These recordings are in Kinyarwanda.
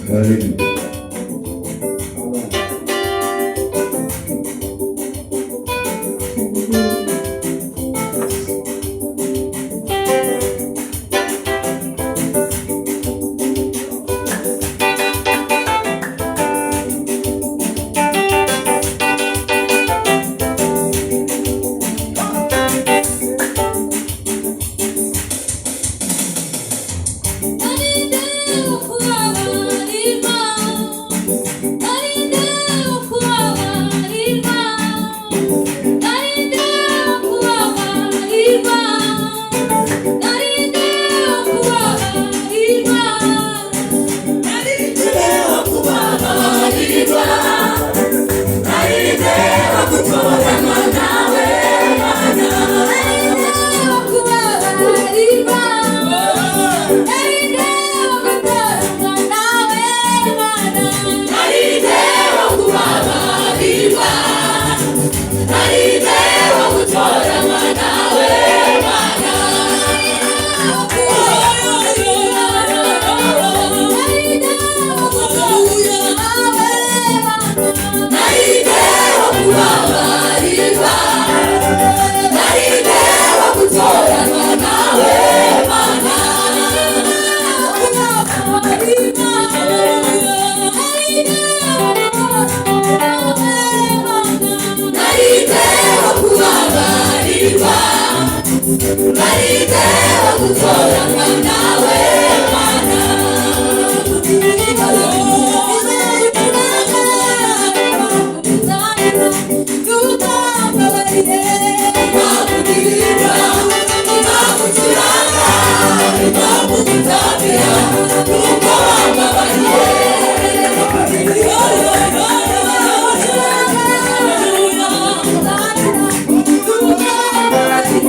Hallelujah. Amen.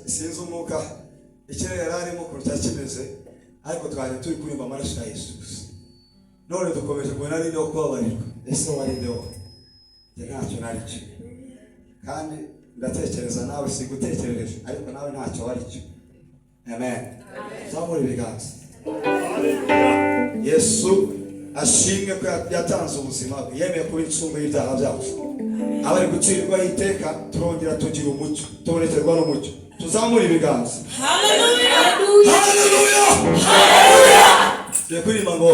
Sinzi umwuka ikirere yari arimo ukuntu cyari kimeze, ariko twari turi kuririmba amaraso ya Yesu gusa. None dukomeje kubona ari wo kubabarirwa. Ese wari nde wowe? Njye ntacyo nari cyo, kandi ndatekereza nawe sigutekerereje, ariko nawe ntacyo wari cyo. Amen. Zamura ibiganza. Yesu ashimwe ko yatanze ubuzima bwe, yemeye kuba incungu y'ibyaha byacu. Abari gucirwa iteka, turongera tugira umucyo, tubonekerwa n'umucyo. Tuzamure ibiganza. Haleluya! Tugiye kuririmba ngo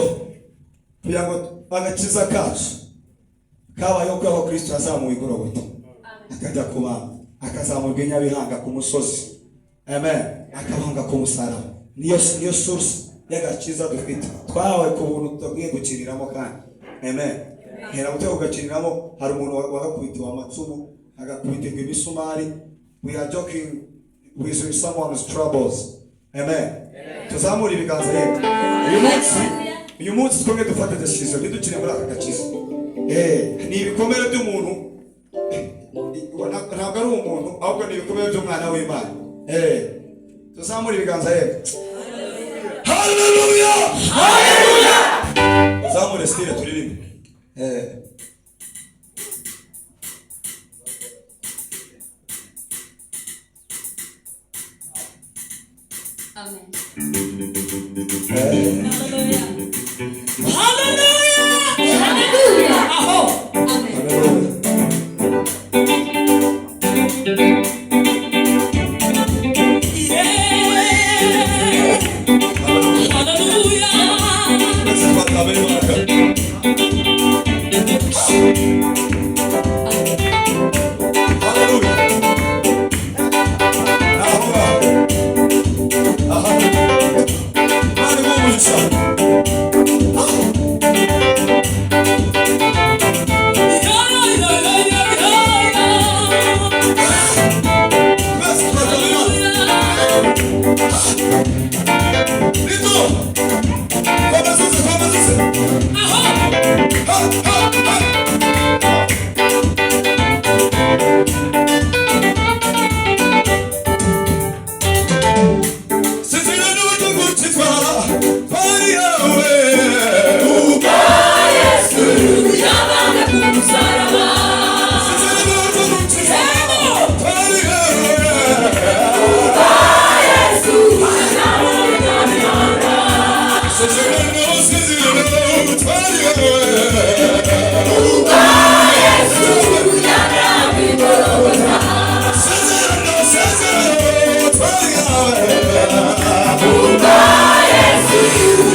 kugira ngo agakiza kacu kabayeho ko aho Kristo yazamuwe i Gologota, akajya kubamba, akazamurwa i Nyabihanga ku musozi, amen, akabanga ku musaraba. Niyo source y'agakiza dufite, twahawe ku buntu tudakwiye gukiniramo kandi. Amen. Hera gutega ugakiniramo. Hari umuntu wagakubitiwe amacumu, agakubitirwa imisumari. We are joking with someone's troubles. Amen. Tuzamure ibiganza rero. Uyu munsi twebwe dufate decision, ntidukine muri aka gakiza. Ni ibikomere by'umuntu, ntabwo ari umuntu, ahubwo ni ibikomere by'umwana w'Imana. Tuzamure ibiganza rero. Haleluya, haleluya! Uzamure style, turirimbe. Amen. Eh, Haleluya! Haleluya. Aho! Amen. haleluya. Yeah! Haleluya! Twese twatamenya Imana. Haleluya. Aho ngaho. Aha. Imana iguhe umugisha. Twese twatamenya Imana. Lito. Komeza uze, komeza uze. Ha, ha, ha. Sinzira n'uburyo gukizwa kwari yawe. Yabambwe ku musaraba. Sinzira n'uburyo gukizwa kwari yawe. Sinzira n'uburyo, sinzira n'uburyo kwari yawe. Sinzira n'uburyo, sinzira n'uburyo kwari yawe.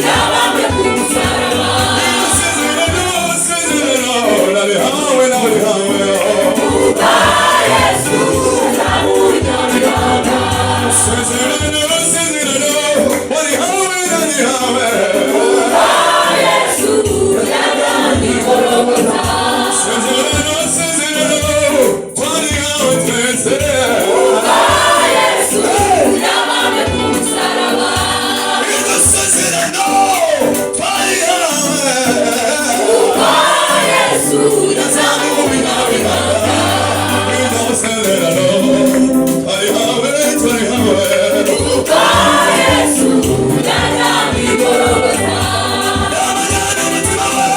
Yabambwe ku musaraba. Sinzira n'uburyo, sinzira n'uburyo, narihawe, narihawe. Sinzira n'uburyo, sinzira n'uburyo, warihawe, narihawe. Sinzira n'uburyo, sinzira n'uburyo, twarihawe twese. Yabambwe ku musaraba. Iryo sezerano twarihawe. Iryo sezerano twarihawe, twarihawe. Namanya n'umutima we.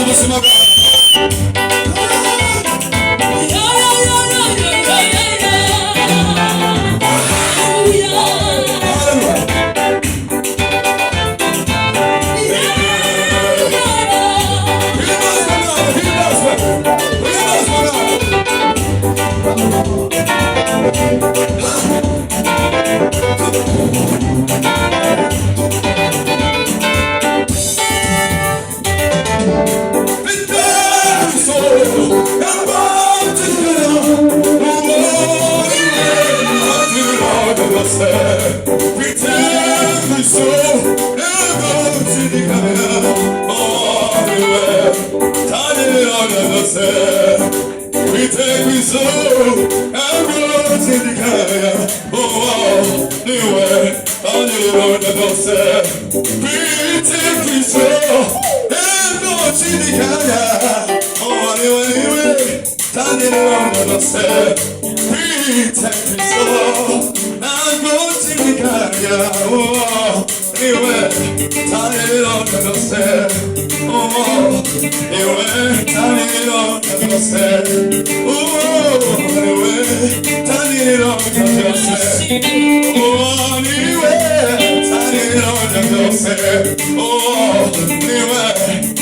Ubuzima bwawe. Haleluya. Himbazwe nawe, himbazwe. Himbazwe nawe. Tangiriro byose Mfite Kristo ntabwo nshidikanya Uwo niwe niwe Tangiriro byose Mfite Kristo ntabwo nshidikanya Uwo niwe Tangiriro byose Uwo niwe Tangiriro byose Uwo niwe Tangiriro byose Uwo niwe Tangiriro byose Uwo niwe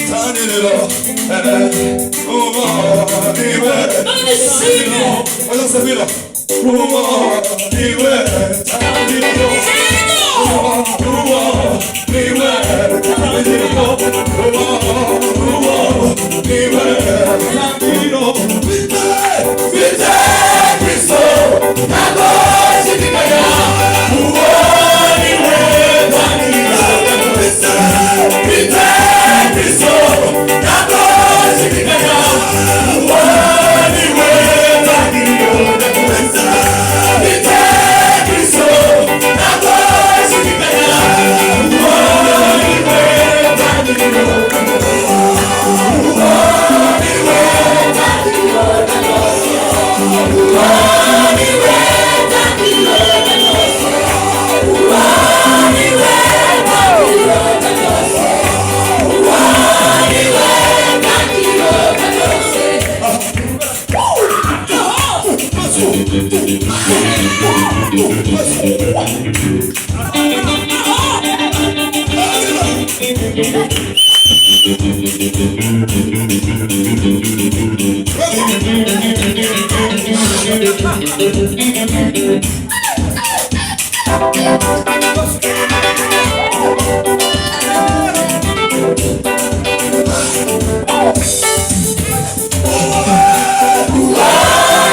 Tangiriro Uwo niwe Tangiriro Oya sabila Uwo niwe Tangiriro Uwo niwe Tangiriro Uwo niwe Tangiriro Mfite Mfite Kristo ntabwo nshidikanya Uwo niwe Tangiriro Mfite Kristo ntabwo nshidikanya Uwo niwe Tangiriro Mfite Kristo ntabwo nshidikanya Uwo niwe Tangiriro Uwo niwe Tangiriro Uwo niwe Tangiriro Uwo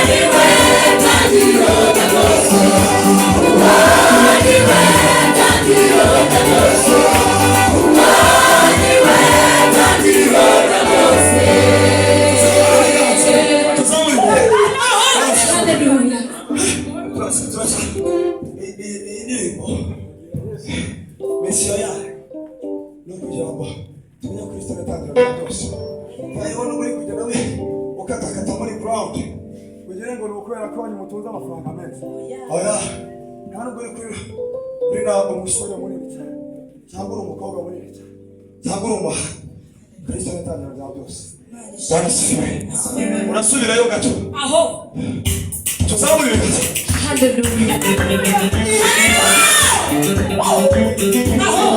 niwe Tangiriro Uwo niwe Tangiriro Hallelujah. Indirimbo misiyo yayo ni ukugira ngo tumenye Kristo agatangiriro rya byose urabona uri kugenda we ukatakata muri ground kugira ngo ni ukubera ko wanyu mutunze amafaranga menshi oya nta nubwo uri kuri uri na umusore munini cyane cyangwa uri umukobwa munini cyane cyangwa uri umuha Kristo agatangiriro rya byose Bwana asifiwe urasubirayo gato Aho. tuzamure ibiganza Hallelujah. Aho.